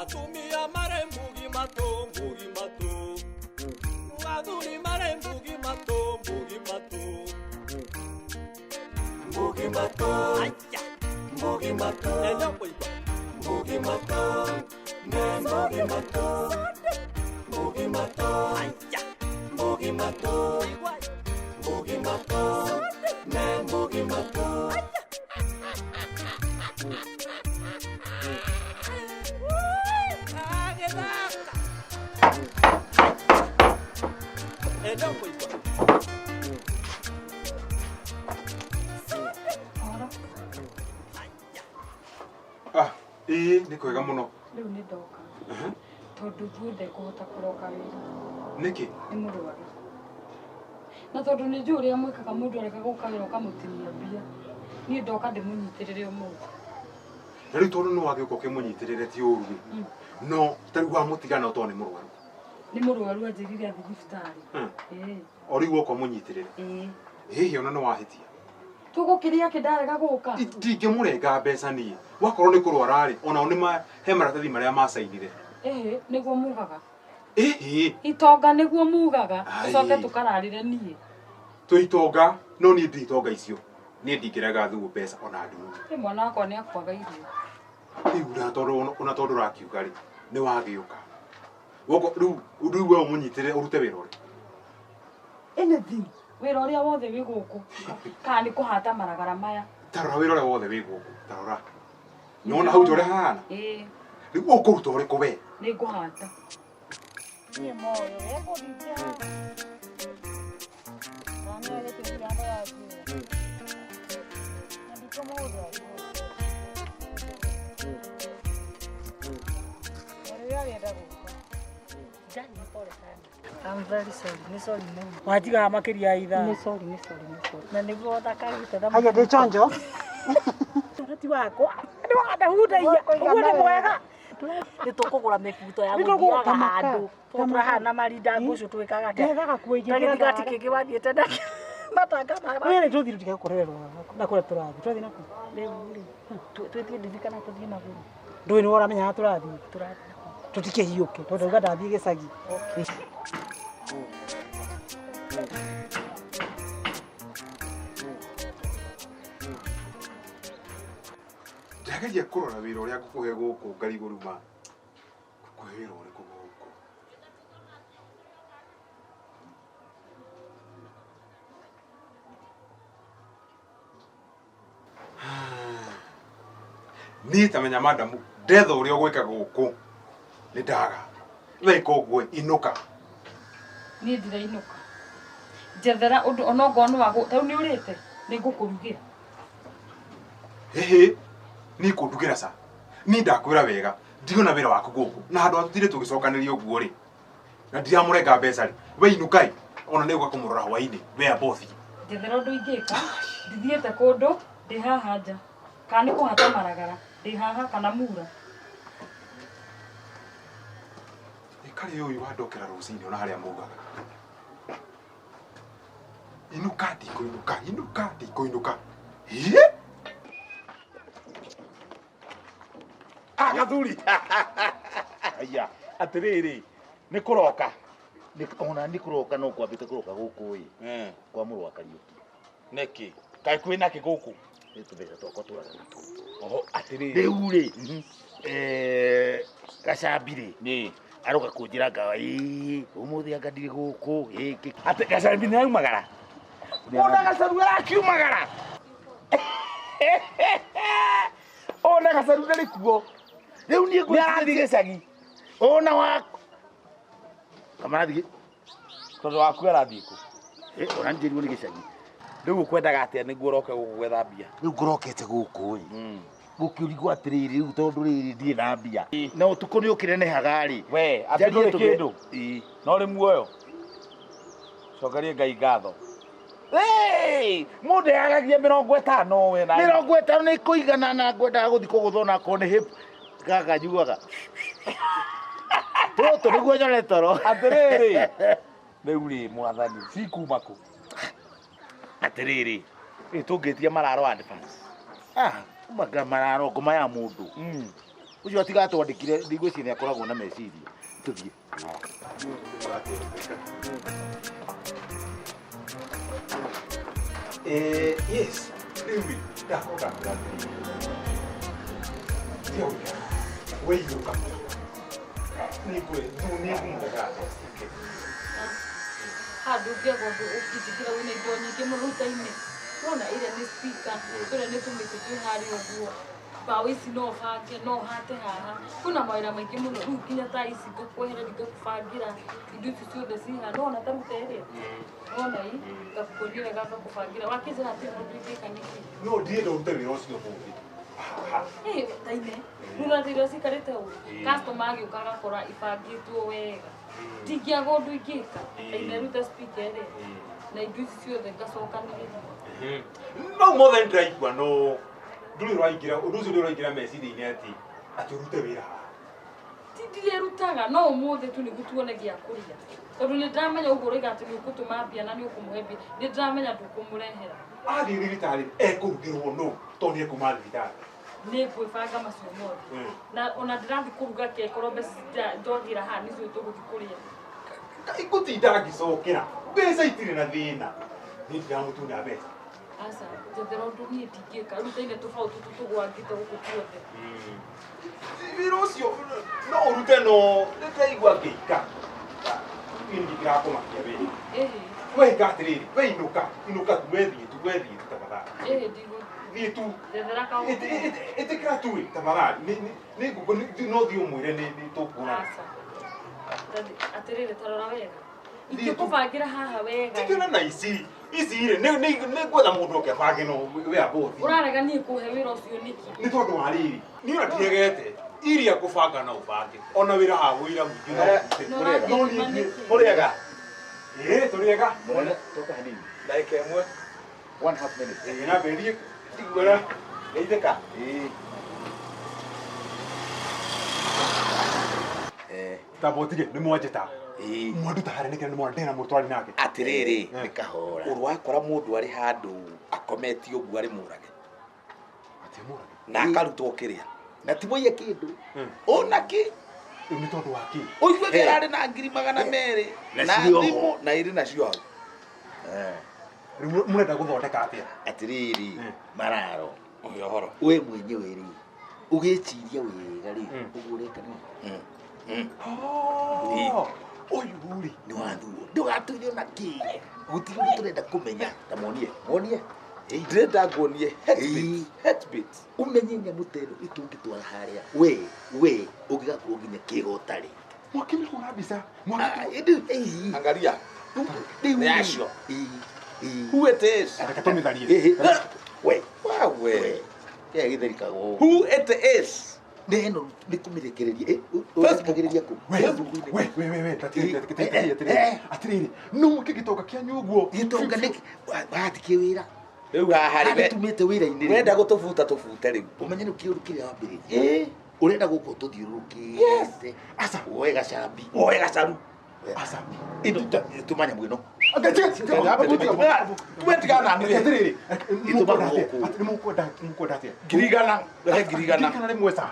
Atumia marĩ mbugi matũ, mbugi matũ. Athuri marĩ mbugi matũ, mbugi matũ. Mbugi matũ. Mbugi matũ. Mbugi matũ. Ne mbugi matũ. Mbugi matũ. Mbugi matũ. Mbugi matũ. Ne mbugi matũ. Ah, ĩĩ nĩ kwega mũno. Rĩu nĩ ndoka tondũ thuo ndekũhota kũroka wĩra. Nĩkĩ? Nĩ mũrwaru. Na tondũ nĩ njũĩ ũrĩa mwĩkaga mũndũ areka gũka wĩra ũkamũtinia mbia. Niĩ ndoka ndĩmũnyitĩrĩre ũmũthĩ. Na rĩu tondũ nĩ wagĩũka ũkĩmũnyitĩrĩre ti ũru rĩ. No ta rĩu wamũtiga no tondũ nĩ mũrwaru. Nĩ mũrwaru anjĩrire athiĩ thibitarĩ. Ĩĩ. O rĩu woka ũmũnyitĩrĩre. Ĩĩ. Hihi ona nĩ wahĩtia. Tũgũkĩrĩa kĩ ndarega gũka? Ndingĩmũrenga mbeca niĩ. Wakorwo nĩ kũrwara rĩ, onao nĩ ma he maratathi marĩa macainire. Ĩhĩ, nĩguo mugaga. Ĩhĩ. Itonga nĩguo mugaga. Ai. Tũcoke tũkararĩre niĩ. Twĩ itonga, no niĩ ndirĩ itonga icio. Niĩ ndingĩrega thuo mbeca ona ndururu. Ĩ mwana wakwa nĩ akwaga irio. Rĩu ona tondũ ona tondũ ũrakiuga rĩ, nĩ wagĩũka. Woko rĩu rĩu we ũmũnyitĩrĩre ũrute wĩra ũrĩkũ? Anything. Wĩra ũrĩa wothe wĩ gũkũ. Kana nĩ kũhata maragara maya. Ta rora wĩra ũrĩa wothe wĩ gũkũ. Ta rora. Nĩwona hau nja ũrĩa hahana? Ĩĩ. Rĩu ũkũruta ũrĩkũ we? Nĩ ngũhata. Niĩ moyo ekũndikia na nĩ agĩtĩkĩra andũ ake na ndikũmũhũthĩra na rĩrĩa arenda gũka. Ngai, pole sana. I'm very sorry, nĩ sorry mũno. Wanjigaga makĩria ya ithaa. Nĩ sorry, nĩ sorry, nĩ sorry. Na nĩguo thakarĩte na Haya ndĩ chonjo. Ti wakwa. Nĩ wandahundaia. Ũguo nĩ mwega. Nĩ tũkũgũra mĩbuto ya Nĩ tũkũgũra gũthiaga ta maka, handũ. ta maka. Tũrahana marinda ngũcũ twĩkaga atĩa? Ndethaga kuo Na ingĩ. gĩthigati kĩngĩ wathiĩte nakĩo. Matanga ma Wĩrĩ tũthiĩ tũtige gũkorererwo na kũrĩa tũrathiĩ. Tũrathiĩ naku. Rĩu rĩ, twĩtie ndithi kana tũthiĩ magũrũ? Ndũĩ nĩ ũramenya harĩa tũrathiĩ. Tũrathiĩ. Tũtikĩhiũke tondũ ndauga ndathiĩ gĩcagi. Ndĩrageria kũrora wĩra ũrĩa ngũkũhe gũkũ ngarigwo rĩu ma ngũkũhe wĩra ũrĩkũ gũkũ. Niĩ ta menya madamu ndetha ũrĩa ũgwĩka gũkũ nĩ ndaga. Weka ũguo inũka. Niĩ ndirainũka. Njethera ũndũ onokorwo nĩ wa ta rĩu nĩ ũrĩte nĩ ngũkũrugĩra. Ĩhĩ, niĩ kũndugĩra ca. Niĩ ndakwĩra wega ndirona wĩra waku gũkũ na handũ ha tũtinde tũgĩcokanĩria ũguo rĩ na ndiramũrenga mbeca rĩ we inũka ĩ ona nĩ gũka kũmũrora hwainĩ we amba ũthiĩ. Njethera ũndũ ingĩka ndithiĩte kũndũ ndĩ haha nja kana nĩ kũhata maragara ndĩ haha kana mura. Ĩkarĩ ũyũ wandokera rũcinĩ ona harĩa maugaga. Inũka ndikũinũka, inũka ndikũinũka. Ĩ? Ah, gathuri. Aya. Atĩrĩrĩ, nĩ kũroka. Ona nĩ kũroka no kwambĩte kũroka gũkũ ĩ. Kwa mũrũ wa Kariũki. Nĩkĩ? Kaĩ kwĩna kĩ gũkũ? Nĩ tũbeca twakwa tũraga natuo. Oho, atĩrĩrĩ. Rĩu rĩ, Gacambi rĩ, aroka kũnjĩra ngawa ĩĩ, ũmũthĩ anga ndirĩ gũkũ, ĩĩ, kĩ. Atĩ Gacambi nĩ araumagara? Ona Gacaru arakiumagara? Ona Gacaru ndarĩ kuo. Rĩu niĩ Nĩ arathiĩ gĩcagi. Ona wa Kamarathiĩ. Tondũ waku arathiĩ kũ? Ona njĩrirwo nĩ gĩcagi. Rĩu ũkwendaga atĩa nĩguo ũroke gũkũ gwetha mbia? Rĩu ngũrokete gũkũ ĩ. Gũkĩũrigwo atĩrĩrĩ rĩu tondũ rĩrĩ ndirĩ na mbia. Na ũtukũ nĩ ũkĩnenehaga rĩ. We, atĩ Njarie ndũrĩ tũge- kĩndũ. Ĩ. No ũrĩ muoyo. Cokeria Ngai ngatho. Hey! Mũndũ yagagia mĩrongo ĩtano we na. Mĩrongo ĩtano nĩ kũigana na ngwendaga gũthiĩ kũgũthwo na akorwo nĩ hip gaka nyuaga. Tũtũ nĩguo nyone toro. Atĩrĩrĩ. Rĩu rĩ mwathani cikuma kũ? Atĩrĩrĩ. Ĩ tũngĩtia mararo advance. Ah, kuma nga mararo ngoma ya mũndũ. Ũcio atigatwandĩkire ndigwĩciria nĩ akoragwo na meciria. Tũthiĩ. Yes, rĩu rĩ, ndakorwo ndakwĩra atĩrĩrĩ. Tiga gũikara. We inũka. Nĩngũmũhe ngatho. Handũ ũngĩaga ũndũ ũngĩnjĩkĩra wĩna indo nyingĩ mũno rĩu ta ine. Wona ĩrĩa nĩ speaker, tũrĩa nĩ tũmĩtĩ twĩ harĩa ũguo. Mbaũ ici no ũbange, no ũhate haha. Kwĩna mawĩra maingĩ mũno rĩu nginya ta ici ngakwehereria ngakũbangĩra indo ici ciothe ci haha. Nĩwona ta rĩu ta ĩrĩa? Nĩwona ii? Ngakuonia wega ngakũbangĩra. Wakĩnjĩra atĩ ũndũ ingĩka nĩkĩ? No ndirenda ũrute wĩra ũcio ũmũthĩ. Ĩ, ta ine. Rĩu nĩ iria cikarĩte ũguo. Customer agĩũka agakora ibangĩtwo wega. Ndingĩaga ũndũ ingĩka. Ta ine rĩu ta speaker ĩrĩa. Na indo ici ciothe ngacokanĩrĩria. Mau mothe nĩndĩraigua no ndũrĩ ũraingĩra ũndũ ũcio ndũrĩ ũraingĩra meciria-inĩ atĩ atĩ ũrute wĩra haha. Ti ndirĩrutaga no ũmũthĩ tu nĩguo tuone gĩa kũrĩa. Tondũ nĩ ndĩramenya ũguo ũroiga atĩ nĩ ũgũtũma mbia na nĩ ũkũmũhe mbia. Nĩ ndĩramenya ndũkũmũrehera. Athiĩ thibitarĩ ekũrugĩrwo nũ tondũ nĩ ekuma thibitarĩ. Nĩ ngwĩbanga macio mothe. Na ona ndĩrathiĩ kũruga kekorwo mbeca ndogĩra haha nĩcio tũgũthiĩ kũrĩa. Ngũtinda ngĩcokera mbeca itirĩ na thĩna. Niĩ ndiramũtunya mbeca. Aca, njethera ũndũ niĩ ndingĩka. Rĩu ta ine tũbaũ tũtũ tũgwangĩte gũkũ tuothe. Wĩra ũcio no ũrute no nĩndĩraigua ngĩika. Niĩ nĩkĩ kĩrakũmakia we? Ĩhĩ, We ika atĩrĩrĩ, we inũka, inũka tu, we thiĩ tu, we thiĩ tu tafadhali. ĩhĩ ndigũthiĩ. Thiĩ tu. Njethera kaũndũ. Ĩtĩkĩra tu ĩ, tafadhali. No thiĩ ũmwĩre nĩ tũkuonana. Aca. Atĩrĩrĩ, ta rora wega. Ingĩkũbangĩra haha wega. Tigana na ici. Ici rĩ, nĩ ngwetha mũndũ oke abange no we amba ũthiĩ. Ũrarega niĩ kũhe wĩra ũcio nĩkĩ? Nĩ tondũ wa rĩrĩ, niĩ ona ndiregete. Iria kũbanga no ũbange. Ona wĩra haha wĩra mũingĩ no ũrute. Na ũrathiĩ No kuma niĩ nĩkĩ? Mũrĩega. Ĩĩ, tũrĩega. Mwene, toka hanini. Ndagĩka ĩmwe. One half minute. Ĩĩ, na mbĩrie ndiguona. Geithĩka. Ĩĩ. Eh, Tamba ũtige, nĩ mwanjĩta. ĩĩ. Mwanduta harĩa nĩkĩo nĩ mwana ndĩna mũtwari nake. Atĩrĩrĩ, Nĩ kahora. ũrũ wakora mũndũ arĩ handũ akometio ũguo arĩ mũrage Atĩ mũrage. na akarutwo kĩrĩa Na ti mũiye kĩndũ. ona kĩ Rĩu nĩ tondũ wa kĩ? ũigue kĩrarĩ na 200,000 Na na cirĩ oho. thimũ na irĩ nacio hau. Eh. Rĩu mũrenda gũthondeka atĩa? Atĩrĩrĩ, mararo. Ũhe ũhoro. We mwenyewe rĩ, ũgĩciria wega rĩ, ũguo ũreka nĩ Ũyũ rĩ, nĩ wathuo. Ndũgatwĩre ona kĩ. Gũtirĩ ũndũ tũrenda kũmenya. Ta muonie, muonie. Ĩĩ. Ndĩrenda nguonie heartbeat, Ĩĩ. heartbeat. Ũmenye nyamũ ta ĩno ĩtũngĩtwara harĩa we we ũngĩgakorwo nginya kĩga ũtarĩ. Mwakĩmĩhũra mbica. Ah, ĩndĩ, ĩĩ. Angalia. Rĩu Nĩ rĩ, acio. ĩĩ, ĩĩ. Who it is? Reke tũmĩtharie. Ĩhĩ. We, Wawe. we. Kĩrĩa gĩtherikaga ũũ. Who it is? Nĩ ĩno nĩ kũmĩrekereria. Ĩ, Facebook. ũrekereria kũ? We, Facebook-inĩ. we, we, we, we, atĩrĩrĩ, Eh, atĩrĩrĩ, atĩrĩrĩ, eh. atĩrĩrĩ, no mũke gĩtonga kĩanyu ũguo. Gĩtonga nĩkĩ? Watikĩ wĩra. Rĩu haha rĩ, Harĩa tumĩte wĩra-inĩ rĩ. wenda gũtũbuta tũbute rĩu. Ũmenye nĩ kĩũndũ kĩrĩa wambĩrĩria. Ũrenda gũkũ tũthiũrũrũkĩte. Aca. Woe gacambi. Woe gacaru. Aca. Ĩno tũma nyamũ ĩno. We tigana na niĩ. Atĩrĩrĩ, Ĩtũmaga gũkũ. nĩ mũkwenda mũkwenda atĩa? 100,000, rehe 100,000. 100,000 rĩmwe ca.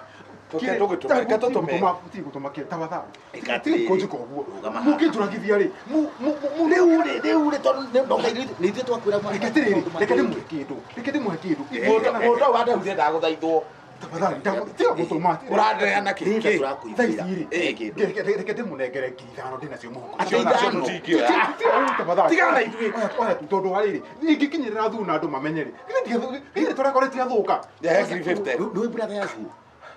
Tũke tũgĩtũme, reke tũtũme. Gũtirĩ gũtũma kĩ, tafadhali. Ĩka Tiga atĩrĩrĩ. kũnjĩka ũguo. Rũgama haha. Mũkĩnjũragithia rĩ, Rĩu rĩ, rĩu rĩ, tondũ no nĩ ithuĩ twakwĩra Reke atĩrĩrĩ, reke ndĩmũhe kĩndũ. Reke ndĩmũhe kĩndũ. Mũndũ ũyũ wandehuria ndagũthaithwo. Tafadhali, tiga gũtũma. Ũrandeana kĩ? Rĩrĩa Kĩ? tũrakũiguĩra. Thaa ici rĩ, Ĩ. reke reke ndĩmũnengere 5,000 ndĩnacio mũhuko. Atĩ ithano? Tafadhali. Tigana na ithuĩ. Oya tu tondũ wa rĩrĩ, ingĩkinyĩrĩra thuna andũ mamenye rĩ, githĩ tũrekora itiathũka. Rehe 50,000. Nĩũĩ brother ya Thuo?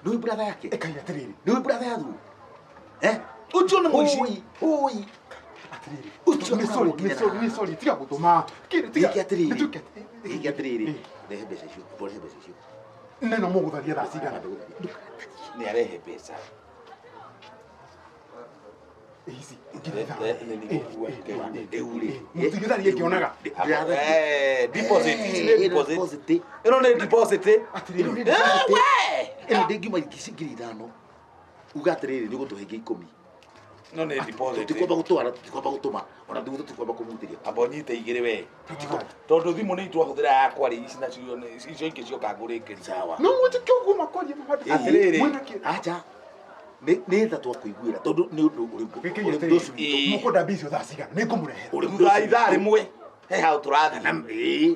Nĩũĩ brother yake? Ĩkai atĩrĩrĩ, Nĩũĩ brother ya Thuo? Eh? Ũcio nĩ mũici. Ũi, ũi. atĩrĩrĩ. Ũcio Nĩ sorry, nĩ sorry, nĩ sorry, tiga gũtũma. Tiga. Gĩke atĩrĩrĩ. Nĩtuĩke Gĩke atĩrĩrĩ. Rehe mbeca icio. Rehe mbeca icio. Neno mũgũtharia thaa cigana? Nĩ arehe mbeca. Ici, 5,000. Rĩu rĩ. Mũtigĩtharie ngĩonaga. Deposit, ici nĩ deposit. Ĩno nĩ deposit. Ĩno nĩ Atĩrĩrĩ, deposit. Ĩno ndĩngiuma 5,000. Uga atĩrĩrĩ nĩ ũgũtũhe ingĩ 10. No nĩ deposit. Tũtikwamba gũtwara, tũtikwamba gũtũma, ona thimũ tũtikwamba kũmutĩria. Amba ũnyite igĩrĩ we. Tondũ thimũ nĩ itwahũthĩra yakwa rĩ, ici nacio icio ingĩ cioka ngũrĩkĩria. Sawa. No mwĩtĩke ũguo makwaria Atĩrĩrĩ. Acha. Nĩ tha twakũiguĩra tondũ nĩ ũndũ ũrĩ Gĩkĩ ũrĩ atĩrĩrĩ, ũndũ ũcio witũ. mũkwenda mbia icio thaa cigana nĩ ngũmũrehera. Ũrĩ Thutha wa ithaa rĩmwe he hau tũrathiĩ. Na ĩĩ.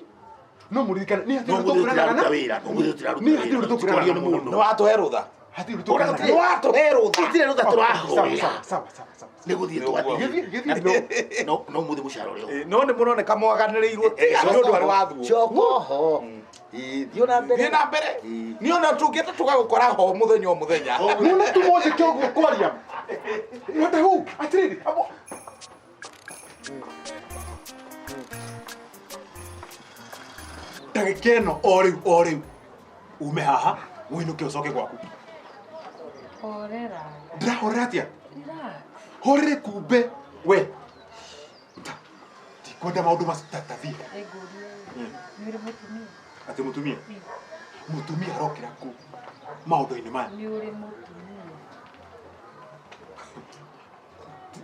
No mũririkane nĩ No hatirĩ mũthĩ tũkũranaga tũtiraruta wĩra, no mũthĩ tũtiraruta Nĩ hatirĩ wĩra. ũndũ Tũtwario tũkũranaga nĩ mũno. mũndũ. Nĩ watũhe rũtha. Hatirĩ ũndũ Ona tũkũranaga. Nĩ watũhe rũtha. Tũtirĩ rũtha tũrahoya. Sawa sawa sawa sawa. Nĩ gũthiĩ Nĩ ũguo. twathiĩ. Gĩthiĩ gĩthiĩ. No no mũthĩ mũcara ũrĩa. Ĩ, no nĩ mũroneka mwaganĩrĩirwo tiga nĩ ũndũ arĩ wathuo. Coka ho. Ĩĩ, thiĩ na mbere. Thiĩ na mbere. Ĩĩ. Nĩ ona tũngĩte tũgagũkora ho mũthenya o mũthenya. Nona tumwĩtĩke ũguo kwaria. Wanda huu atĩrĩrĩ abo ndagĩka ĩno o rĩu o rĩu ume haha ũinũke ũcoke gwaku. Horera. Ndĩrahorera atĩa? Relax. Horere kumbe we. Ndikwenda maũndũ macio ta thiĩ. Nĩngũria nĩ ũrĩ mũtumia? Atĩ mũtumia? Mũtumia arokĩra kũ maũndũ-inĩ maya? Nĩ ũrĩ mũtumia.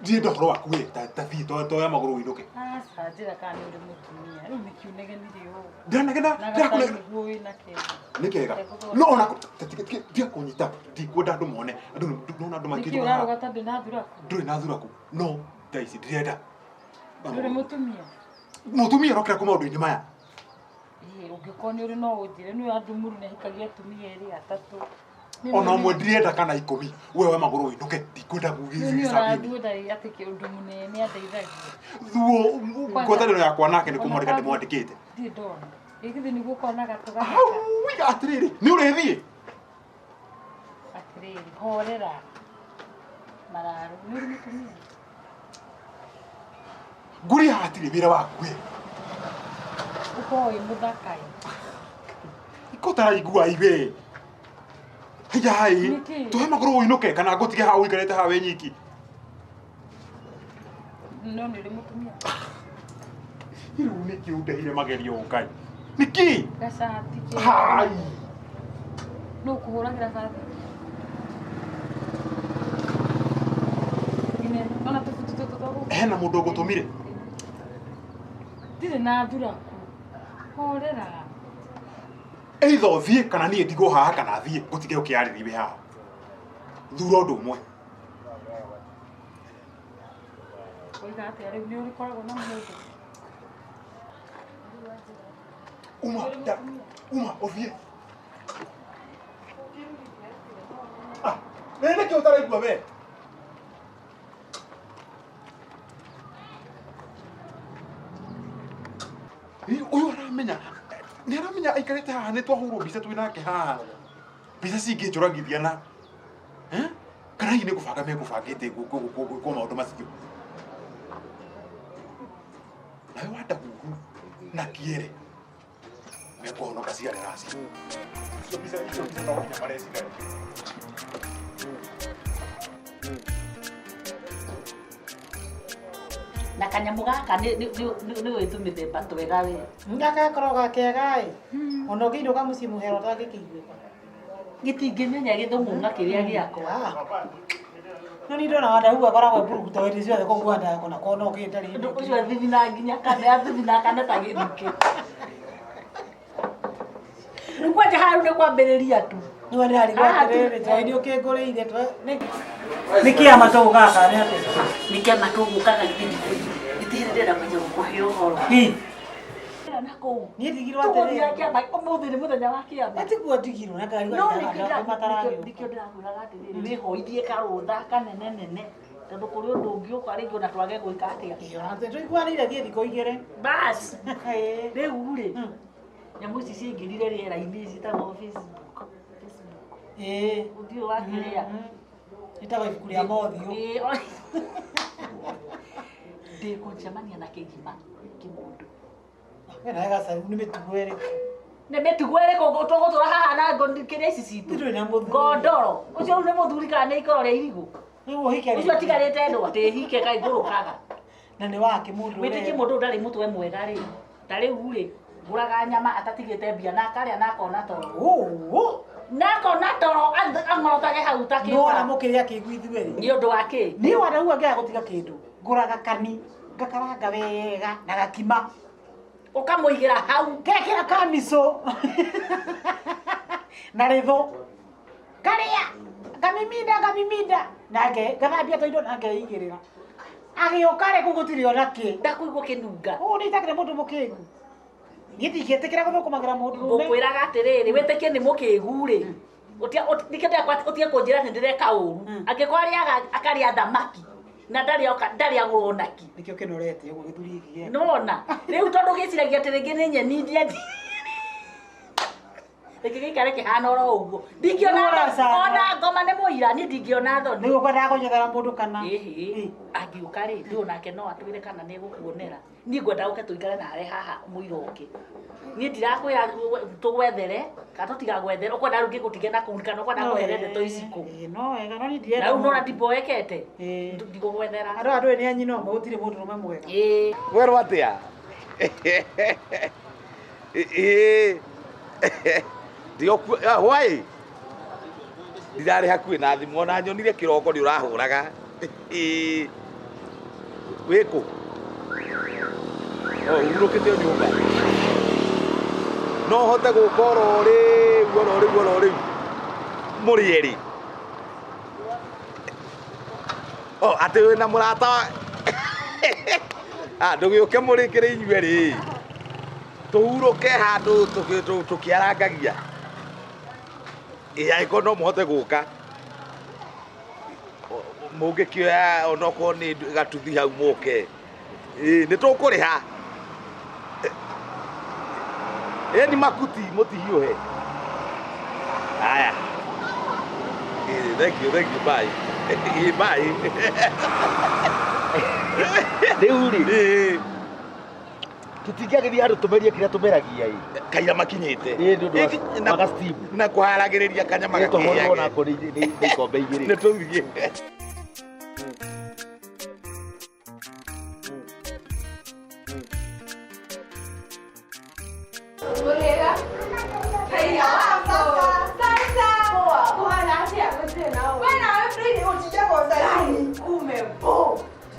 Ndirenda ũhoro waku we ta thiĩ toya magũrũ ũinũke. Aca njĩra kana nĩ ũrĩ mũtumia. Rĩu nĩkĩ ũnegenire ũũ? Ndĩranegena Na ndĩrakũnegena. gatai nĩguo wĩna kega. Nĩ kega. No ona tiga kũnyita ndikwenda andũ mone andũ nona andũ Nĩkĩ makĩrĩ haha. ũraruga ta ndĩ na thuraku? Ndũrĩ na thuraku no thaa ici ndirenda. Ndũrĩ mũtumia? Mũtumia arokĩra kũ maũndũ-inĩ maya? Ĩĩ, ũngĩkorwo nĩ ũrĩ no ũnjĩre nĩ andũ mũru nĩ ahikagia atumia erĩ atatũ. Ona ũmwe ndirenda kana ikũmi we we magũrũ ũinũke ndikwenda Nĩ gũgĩcambio. ũrathuo ndarĩ atĩ ũndũ mũnene andeithagia. Thuo ngwatanĩro yakwa nake nĩ kũmwandĩka ndĩmwandĩkĩte. Ndirĩ ndona. Ĩ githĩ nĩguo ũkonaga tũgatheka. Hau atĩrĩrĩ nĩ ũrĩthiĩ? Atĩrĩrĩ, horera. Mararũ, nĩ ũrĩ mũtumia? Ngũria hatirĩ wĩra waku we. Ũkorwo wĩ mũthaka ĩ. Iko ũtaraigua iwe. Haiya ĩ. Nĩkĩ? Tũhe magũrũ ũinũke kana ngũtige haha ũikarĩte haha wĩ nyiki. No nĩ ũrĩ mũtumia? Rĩu nĩkĩ ũndehire magerio Ngai? Nĩkĩ? Gacati kega. Hai. Nũ ũkũhũragĩra bathi? Ine, ona tũbutu tũtũ twa gũkũ. Hena mũndũ ũgũtũmire? Ndirĩ na thuraku. Horera. Either ũthiĩ kana niĩ ndigwo haha kana thiĩ ngũtige ũkĩarĩria wĩ haha. Thura ũndũ ũmwe. Waiga atĩa rĩu nĩ ũrĩkoragwo na mũndũ? Uma, da, uma, ũthiĩ. Ah, nĩ nĩkĩ ũtaraigua we? Ĩ, Ũyũ aramenya, nĩ aramenya aikarĩte haha nĩ twahũrwo mbica twĩ nake haha. Mbica cingĩnjũragithia na. Eh? Kana hihi nĩ gũbanga megũbangĩte gwĩkwo maũndũ macio. Nawe wandahuhu na kĩere mekũhonoka cigarĩra acio. Icio mbica icio mbica no nginya marecira. Na kanyamũ gaka nĩ ũĩ tũmĩthemba twega we. Gaka gakoragwo gakega ĩ. Ona ũngĩinũka mũciĩ mũhera ũtangĩkĩiguĩka. Gĩtingĩmenya gĩthũng'ũng'a kĩrĩa gĩakwa. No nĩ ndona Wandahu akoragwo mburuguto hĩndĩ ciothe kũu Wandahu na kona ũkĩte rĩ. Ũndũ ũcio athithina nginya kana athithina kana ta gĩthukĩ. Rĩu kwanja haha rĩu nĩ kwambĩrĩria tu. Nĩwe ndĩrarigwo Haha tu. atĩrĩrĩ njohi nĩ ũkĩngũrĩire nĩ kĩama tũgũkaga kana nĩ atĩa? Nĩ kĩama tũgũkaga githĩ ndĩrenda kwanja gũkũhe ũhoro. Ĩ. Na kũu. Niĩ ndigirwo Tũgũthiĩ atĩrĩrĩ. kĩama ũmũthĩ nĩ mũthenya wa kĩama. Ĩ tiguo ndigirwo na ndarigwo No andũ mataragĩũka. nĩkĩo ndĩrakwĩraga atĩrĩrĩ wĩhoithie karũtha kanene nene tondũ kũrĩ ũndũ ũngĩ ũka rĩngĩ ona twage gwĩka atĩa. Ĩ ona tũiguanĩire thiĩ thikũ igĩrĩ. Bas Ĩ. rĩu rĩ nyamũ ici ciaingĩrire rĩera-inĩ ciĩtagwo Facebook. Facebook. Ĩ. Ũthiũ wa kĩrĩa. Ĩtagwo ibuku rĩa mothiũ. Ĩ, ndĩkũcemania na kĩgima kĩmũndũ. We nawe gacaru nĩ mĩtugo ĩrĩkũ? Nĩ mĩtugo ĩrĩkũ tũgũtũra haha na kĩrĩa ici citũ? Ndũrĩ na mũthuri. Ngondoro. Ũcio rĩu nĩ mũthuri kana nĩ ikoro rĩa irigũ? Rĩu ũhike Ũcio atigarĩte ndũ atĩ hike kaigũrũkaga. Na nĩ wake mũndũ Wĩtĩkie mũndũ ũyũ ndarĩ mũtwe mwega rĩ. Ta rĩu rĩ, ngũraga nyama atatigĩte mbia na akarĩa na akona toro. Ũũ. Nako na toro ang'orotage hau ta kĩ. No na mũkĩrĩa kĩgu ithuerĩ. Nĩ ũndũ wa kĩ? Niĩ Wandau angĩaga gũtiga kĩndũ ngũraga kani ngakaranga wega na gakima. Ũkamũigĩra hau. Ngekĩra kamicũ na rĩthũ. Ngarĩa ngamiminda ngamiminda nake ngathambia tũindo na ngeigĩrĩra. Agĩũka rĩ kũu gũtirĩ ona kĩ. Ndakũigua kĩnunga. Ũũ nĩ itakĩrĩ mũndũ mũkĩgu. Niĩ ndingĩtĩkĩra gũthũkũmagĩra mũndũ rũme. Ngũkwĩraga atĩrĩrĩ wĩtĩkie nĩ mũkĩgu rĩ. Ũtige kũnjĩra nĩ ndĩreka ũru. Angĩkorwo arĩaga akarĩa thamaki na ndarĩ agũrwo naki. Nĩkĩo kĩnorete ũguo gĩthuri gĩkĩ gĩakwa. Nĩwona? Rĩu tondũ gĩciragia atĩ rĩngĩ nĩ nyeni ndiendi. Rĩngĩ gĩikare kĩhana oro ũguo. Ndingĩona ona ngoma nĩ mũira niĩ ndingĩona thoni. Nĩguo kwendaga kũnyethera mũndũ kana. Ĩhĩ. Angĩũka rĩ ndũ nake no atwĩre kana nĩ egũkuonera. Niĩ ngwenda ũke tũikare nawe haha mũira ũngĩ. Niĩ ndirakwĩra tũgwethere kana tũtigagwethere ũkwenda rĩu ngĩgũtige na kũu kana ũkwenda kũhere ndeto ici kũ. No wega no niĩ ndirenda. Na rĩu nona ndimboekete. Ndigũgwethera. Andũ aya ndũĩ nĩ a nyina ũmwe gũtirĩ mũndũ ũrũme mwega. Ĩĩ. Werwo atĩa? Ĩĩ. Ndigoku why? Ndirarĩ hakuhĩ na thimũ ona nyonire kĩroko nĩ ũrahũraga. Ĩĩ. Wĩkũ? O hurũkĩte o nyũmba. No hote gũka oro rĩu oro rĩu oro rĩu. Mũrĩ erĩ. O atĩ wĩna mũrata wa Ah ndũgĩũke mũrĩ kĩrĩ inyuĩ erĩ. Tũhurũke handũ tũkĩarangagia. Ĩĩ angĩkorwo no mũhote gũka. Mũngĩkĩoya onokorwo nĩ gatuthi hau mũke. Ĩĩ nĩ tũkũrĩha. Ĩni makuti mũtihiũhe. Haya. Ĩĩ thank you bye. Ĩĩ bye. Rĩu rĩ. Tũtingĩagĩthiĩ handũ tũmerie kĩrĩa tũmeragia ĩ. Kaira makinyĩte. Ĩĩ nĩ ũndũ wa gasteam. Na kũharagĩrĩria kanyama gakĩhĩage. Tũhũrwo nako nĩ ikombe igĩrĩ. Nĩ tũthiĩ. Mũrĩega? Haiya, sasa. Kũhana atĩa? We nawe Fridi ũtindaga ũcai. Kume bo.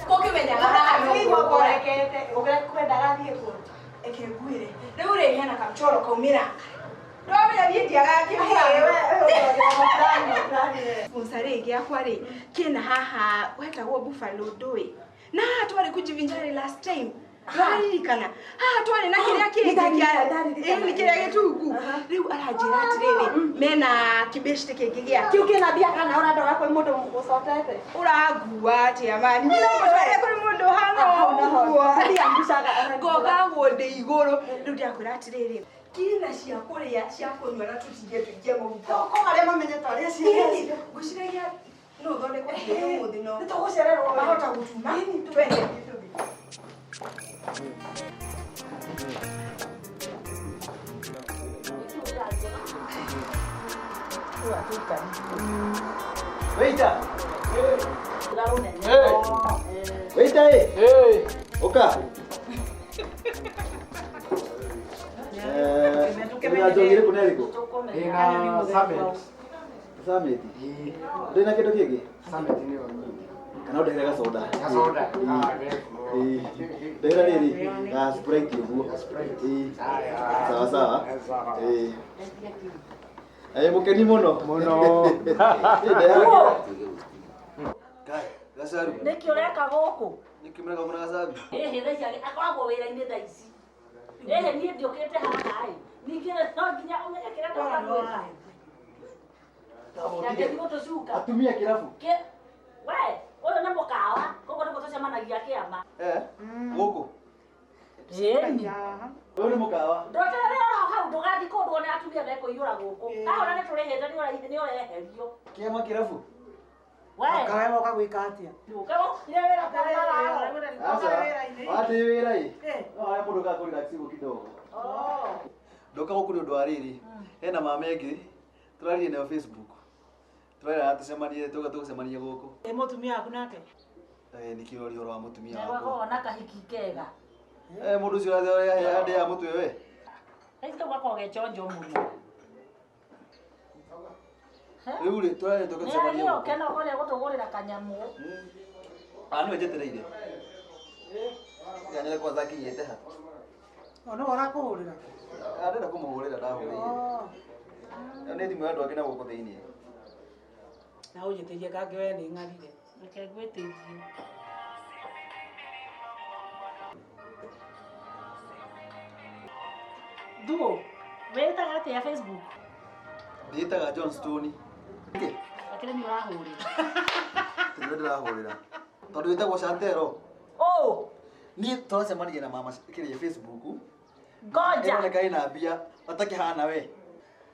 Kũkĩmenyaga haha nĩguo ũkorekete. Ũkwendaga thiĩ kũ? Eke ngwĩre. Rĩu rĩ hena kamchoro kaumĩra. Ndwamenya niĩ ndiagaga kĩmũrango. Sponsor rĩ gĩakwa rĩ kĩna haha wetagwo Buffalo ndũĩ. Na haha twarĩ kujivinjari last time. Ndwaririkana haha twarĩ na kĩrĩa kĩngĩ kĩa kĩrĩa gĩtungu. Rĩu aranjĩra atĩrĩrĩ mena kĩbĩcitĩ kĩngĩ gĩake. Kĩu kĩna mbia kana ũrandwara kwĩ mũndũ ũcotete? Ũrangua atĩa mani? Ndĩragũtwara kũrĩ mũndũ ũhana ũguo. Ngokagwo ndĩ igũrũ. Rĩu ndĩrakwĩra atĩrĩrĩ kĩna cia kũrĩa cia kũnyua na tũtingie tũingie mũhuko. Ko arĩa mamenyete ũrĩa ciĩ. Ngwĩciragia no ũthondekwo ũmũthĩ no. Nĩtũgũcererwo. Mahota gũtuma. Twende. Waiter. Hey. Waiter ĩ. Hey. Ũka. Ĩna njohi ĩrĩkũ na ĩrĩkũ? Ĩna Summit. Summit. Ndĩ na kĩndũ kĩngĩ? Summit nĩyo nyingĩ. Kana ũndehere gacoda. Gacoda. Ndehera rĩrĩ ga Sprite ũguo. Sawa sawa. Ĩĩ. Ĩ mũkeni mũno. Mũno. Gacaru. Nĩkĩ ũreka gũkũ? Nĩkĩ mũreka gũkũ na gacabi? Ĩhĩ thaa ici akoragwo wĩra-inĩ thaa ici. Ĩhĩ niĩ ndiũkĩte haha ĩ. Ningĩ no nginya ũmenye kĩrĩa ndoka gwĩka. Nake gũtũcuka. Atumia kĩrabu. We, ũyũ nĩ mũkawa, koguo nĩguo tũcemanagia kĩama. Gũkũ? Ĩni. Ũyũ nĩ mũkawa. Ndweterere oro hau ndũgathiĩ kũndũ one atumia mekũiyũra gũkũ. Ahora nĩ tũrĩhĩte nĩ ũreherio. Kĩama kĩrabu? We. Kawe woka gwĩka atĩa? Ũke wĩra kwa Aca. Watĩ wĩra ĩ. No harĩa mũndũ okaga kũ relax ũguo kidogo. Ndoka gũkũ nĩ ũndũ wa rĩrĩ. Hena mama ĩngĩ tũraririe nayo Facebook. Tũrarĩra tũcemanie tũga tũgũcemania gũkũ. Ĩ mũtumia waku nake? Nĩ kĩroria ũhoro wa mũtumia wakwa. wakwa. Na kahiki kega. Mũndũ ũcio ũrarĩa handĩ ya mũtwe we. Thaa ici kau gakoragwo ge chonjo mũno. Rĩu rĩ tũrarĩ tũke tũcemanie Nĩ gũkũ. ũke no kũrĩa gũtũgũrĩra kanyamũ. Ah, nĩwe njetereire. Tiga nyone kwanza akinyĩte ha. O no ũrakũhũrĩra. Ah, ndĩrenda kũmũhũrĩra ndahũrĩire. Ĩyo nĩ thimũ ya andũ angĩ na gũkũ thĩiniĩ. Na ũnjĩtĩrie kangĩ we nĩ ng'arire. Reke ngwĩtĩrie. Thuo, wĩtaga atĩa Facebook? Ndĩĩtaga John Stone. Akĩrĩ nĩ ũrahũrĩra. Tondũ ndĩrahũrĩra. Tondũ wĩtagwo Shantero. Oh, Niĩ tũracemanirie na mama kĩrĩa Facebook. ngoja. Ĩroneka ĩna mbia atakĩhana we.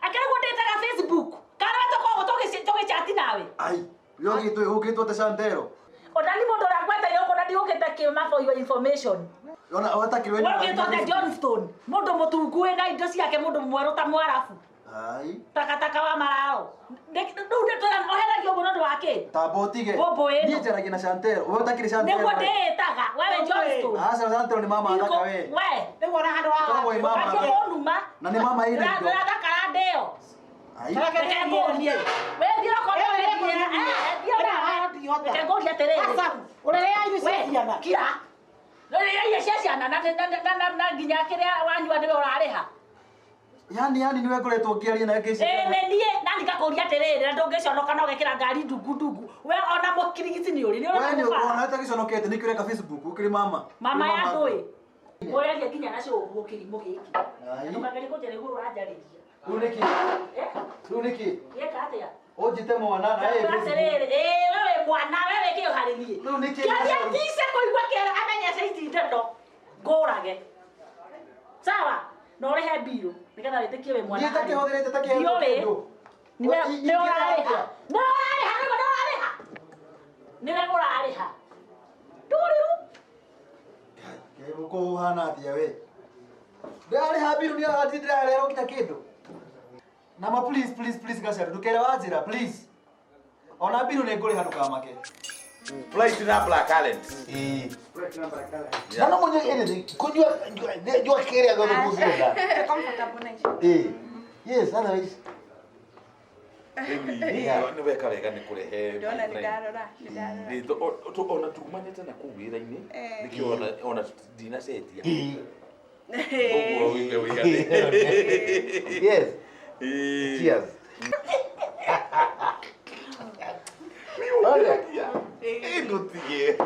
Akĩrĩ guo ndĩtaga Facebook. Kana we tũkoragwo tũgĩchati nawe. Ai, we ũgĩtwo ũgĩtwo ta Shantero. Ona ni mũndũ ũrĩa ngweteire gũkũ na ndigũkĩte kĩma for your information. Ona ũtakĩrĩ We ũgĩtwo ta Johnston, mũndũ mũtungu wĩna indo ciake, mũndũ mwerũ ta mwarabu. Ai, Takataka wa mararo. Rĩu nĩ oheragio ũguo nĩ ũndũ wa kĩ? tamba ũtige. Mbũmbũ ĩno. Niĩ njaragia na Shantero. We ũtakĩrĩ Shantero. Nĩguo ndĩĩtaga, wewe Johnston. Aca Shantero nĩ mama thaka we. We, Rĩu ona handũ haha. Koragwo ĩ mama ũkatio thaka. kũnuma. Na nĩ mama ĩna indo. Ndĩrathakara ndĩyo. Ai. Reke ngũrie. We thiĩ okorwo Ĩyo nĩ ĩrĩ ũrethiĩra. kũnumia. Thiĩ ona. Ndingĩhota. Reke ngũrie atĩrĩrĩ. Aca, ũrĩrĩa irio cia We, ciana. kira. Ũrĩrĩa irio cia ciana na nginya kĩrĩa wanyua nĩwe ũrarĩha. Yani yani niwe ngoretwo ngĩaria nawe Ĩĩ ngĩciria. nĩ niĩ na ndikakũria atĩrĩrĩ na ndũngĩconoka na ũgekĩra ngari ndungu ndungu. We ona mũkirigiti nĩ ũrĩ nĩ We nĩ ũrĩ ona ũtagĩconokete nĩkĩo ũreka Facebook ũkĩrĩ mama. Mama Ũrĩ ya ndũĩ. Ũrĩaria nginya na cũguo kĩrimũ gĩkĩ. Ai. Ndũkagerie kũnjarĩria ũguo ũranjarĩria. Rĩu nĩkĩ? Eh? Rĩu nĩkĩ? Gĩka atĩa? Ũnjĩte mwana na ĩ Facebook. Atĩrĩrĩ, ĩĩ we wĩ mwana, we wĩ kĩo harĩ niĩ. Rĩu nĩkĩ? Kĩaria tice kũigua kĩara amenyece ici ndeto ngũrage. Sawa? Na ũrĩhe mbirũ nĩgetha wĩtĩkie wĩ mwana. Niĩ itakĩhũthĩrĩte takĩhetwo Ndiũrĩ. kĩndũ. Nĩwe We, nĩ ũrarĩha. Nĩ ũrarĩha, nĩwe nĩ ũrarĩha. Nĩwe ũrarĩha. Ndũrĩrũ. Kĩrũkũ ũhana atĩa we? Ndĩrarĩha mbirũ nĩ atĩ ndĩrarehwo nginya kĩndũ. Na ma please please please Gacaru ndũkere wanjĩra please. Ona mbirũ nĩ ngũrĩha ndũkamake. Flight na black talent. Na no mũnyue anything. Kũnyua nyua kĩrĩa gĩothe mũngĩenda. Comfortable na icio. Ĩĩ. Yes, otherwise. Rĩu nĩ weka wega nĩ kũrehe. Ndona nĩ ndarora, nĩ ndarora. Nĩ ona tumanĩte na kũu wĩra-inĩ. Eh. Nĩkĩo ona ndinacenjia. Ĩĩ. Ũguo wĩige wĩigane. Yes. Ĩĩ. Cheers. Ĩĩ ndũtige.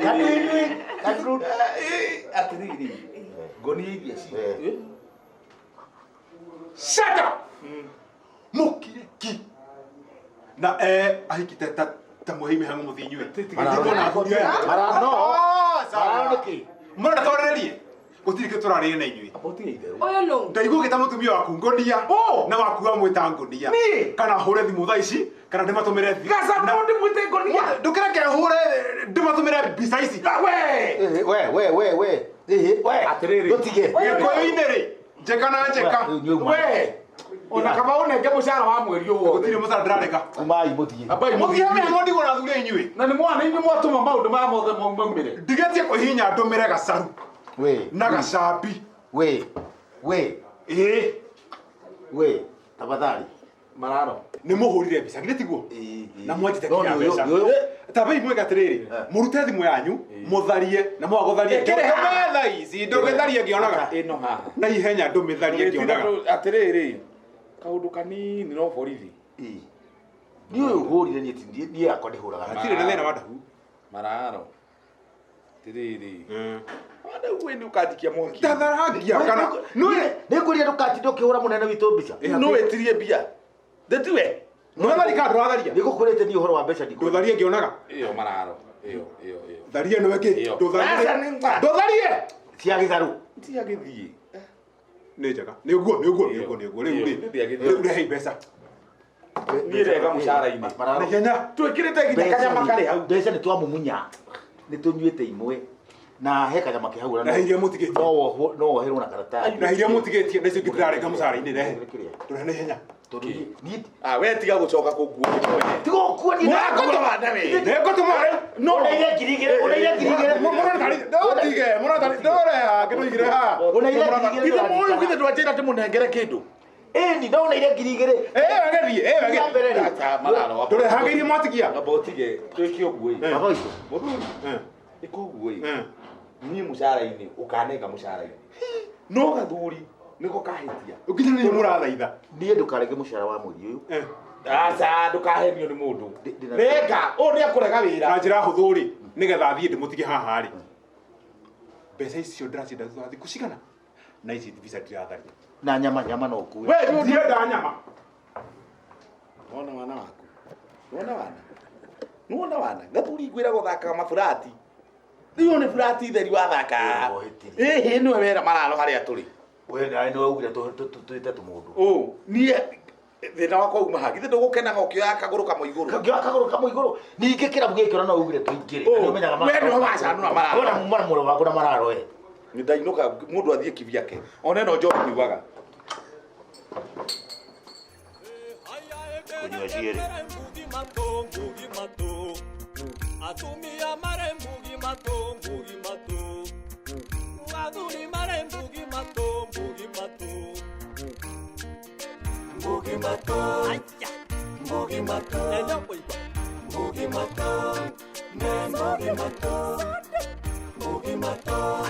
Kanini, kanini. Atĩrĩrĩ, ngonia iria ci. Shut up! Mukire ki. Na ahiki ta ta muhei mihango muthi inyuĩ. Marano. Marano. Marano nĩkĩ? Mũrenda twarĩrĩrie? Gũtirĩ kĩndũ tũrarĩrĩria na inyuĩ. Ũyũ nũ? Ndaigua ũgĩta mũtumia waku ngonia na waku wamwĩta ngonia. Kana hũre thimũ thaa ici kana ndĩmatũmĩre Gacabu ndĩmwĩte ngonia. Ndũkĩreke hũre ndĩmatũmĩre mbica ici. We. We we we we. Ĩĩ we. Atĩrĩrĩ. Ndũtige. Gĩkũyũ-inĩ rĩ, njeka na njeka. We. Ona kaba ũnenge mũcara wa mweri ũyũ wothe. Gũtirĩ mũcara ndĩrareka. Umai mũtige. Ambai Mũthiĩ mũthiĩ. mĩhang'o ndigwo na thuri inyuĩ. Na nĩ mwana inyuĩ mwatũma maũndũ maya mothe maumĩre. Ndigetie kwĩhinya ndũmĩre gacaru We. na gacambi. We. We. Ĩĩ. We. Tafadhali. Mararo. Nĩ mũhũrire mbica githĩ tiguo? Na mwanjĩte No, nginya nĩ mbeca. ũyũ- ũyũ- Tambai mwĩke atĩrĩrĩ, mũrute thimũ yanyu, mũtharie na mwaga gũtharia Ĩkĩrĩ haha. ndũmĩtha ici, ndũgĩtharie ngĩonaga. Ĩno haha. Na ihenya ndũmĩtharie ngĩonaga. Atĩrĩrĩ, kaũndũ kanini no borithi. Ĩĩ. Niĩ ũyũ ũhũrire niĩ ti niĩ yakwa ndĩhũraga. Hatirĩ na thĩna wa ndahu. Mararo. Atĩrĩrĩ. Wanda we nĩ ũkanjikia mwaki. Ndatharagia kana Nĩ nĩngũria ndũkatinda ũkĩhũra mũnene witũ mbica. No wĩtirie mbia. Ndĩtiwe. Ndũratharia kana ndũratharia? Nĩngũkwĩrĩte niĩ ũhoro wa mbeca ndikũ. Ndũtharie ngĩonaga. Ĩyo mararo. Ĩyo ĩyo ĩyo. Tharia nĩwe kĩ? Ĩyo. Ndũtharie. Aca nĩ ngwa. Ndũtharie. Cia gĩtharũ. Tia gĩthiĩ. Nĩ njega. Nĩ ũguo, nĩ ũguo, nĩ ũguo, nĩ ũguo. Rĩu rĩ, rĩu rehei mbeca. Niĩ rega mũcara-inĩ. Na ihenya. Twĩkĩrĩte nginya kanyama karĩ hau. Mbeca nĩ twamumunya. Nĩ tũnyuĩte imwe. Na he kanyama ke hau. Na iria mũtigĩtie. No wohwo no woherwo na karatathi. Na iria mũtigĩtie na icio ingĩ ndĩrarenga mũcara-inĩ rehe. Ndũrehe na ihenya. Tondũ niĩ Ah, we tiga gũcoka kũnguo mwene. tiga gũkua niĩ Mũrakũtũma na we. Nĩngũtũma rĩu. No Ũneire 2000, ũneire 2000. Ndũtige, mũratari, ndũreha, kĩndũ igire haha. Ũneire 2000. Ithe mũyũ githĩ ndwanjĩra ndĩmũnengere kĩndũ. Ĩni ndona ile 2000. Eh agethie, eh Ya mbere rĩ. Mararo. Ndũrehagĩirie mwatigia. Amba ũtige twĩke ũguo ĩ. Baba witũ. Mũthuri. Ĩka ũguo ĩ. Niĩ mũcara-inĩ ũkanenga mũcara-inĩ. No gathuri nĩko kahĩtia. Ũkinya nĩ mũrathaitha. Niĩ ndũkarenge mũcara wa mweri ũyũ. Aca ndũkahenio nĩ mũndũ. Renga, ũyũ nĩ akũrega wĩra. Na njĩra hũthũ rĩ, nĩgetha thiĩ ndĩmũtige haha rĩ. Mbeca icio ndĩracienda thutha wa thikũ cigana? Na ici mbica ndiratharia. Na nyama nyama no ũkue. We ndirenda nyama. Wona wana waku. Wona wana. Nĩwona wana. Gathuri ngwĩraga ũthakaga maburati. Rĩu nĩ burati theri wathaka. Ĩhĩ nĩwe wera mararo harĩa tũrĩ. We nawe nĩwe ugire twĩte tũmũndũ. Ũ niĩ thĩna wakwa uma haha. Githĩ ndũgũkenaga ũkĩoya kagũrũ kamwe igũrũ. Ngĩoya kagũrũ kamwe igũrũ. Ningĩ kĩrabu gĩkĩ ona no ugire tũingĩre. Ũ, Nĩ ũmenyaga we nĩwe wacanũra mararo. Wona mwana mũrũ waku na mararo e. Nĩ ndainũka mũndũ athiĩ kivyake. Ona ĩno njohi nyuaga. Kũnyua cierĩ. Atumia mare mbugi matu, mbugi matu. Athuri mare mbugi matu, mbugi matu. Mbugi matu. Mbugi matu. Mbugi matu. Mbugi matu. Mbugi matu.